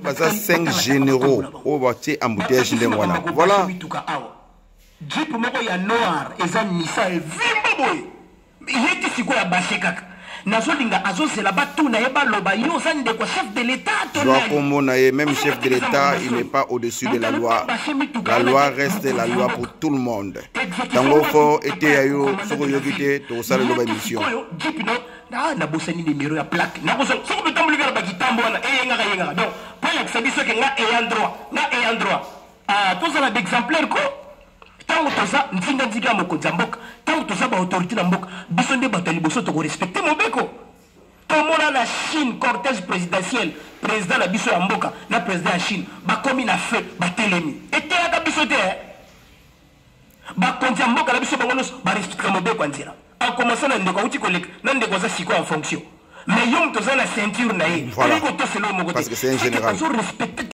Baza 5 généraux oyo batie embouteillage ndenge wana, voilà. Jeep moko ya noir eza Nissan, evimba boye, ye ti sikoyo abashe kaka. Nazolinga azozela batuna ye, baloba: yo oza ndeko chef de l'État to? Zwa kombo na ye. Même chef de l'État, il n'est pas au-dessus de la loi. La loi reste la loi pour tout le monde. Ntango fo eteya yo, soki oyoki te, tokosala eloba émission. Ah, nabosani numéro ya plaque. Soki totamboli kaka bakitambo wana, eyengaka yengaka. Donc po elakisa biso ke nga ayant droit, nga ayant droit. Ah, tozala d'exemplaire ko. Ntango toza nzinga-nzinga ya mokonzi ya mboka, ntango toza baautorité na mboka, biso nde bato ya liboso tokorespecte mobeko. Tomona na Chine, cortège présidentiel, président na biso ya mboka na président ya Chine bakomi na feu, batelemi. Eteyaka biso te? Bakonzi ya mboka na biso, bango nyonso barespectaka mobeko ya nzela, en commençant na ndeko awuti koleka na ndeko aza sikoyo en fonction. Mais yo moto oza na ceinture na ye, olingi kotosela oyo moko te? Parce que c'est un général. Azorespecte.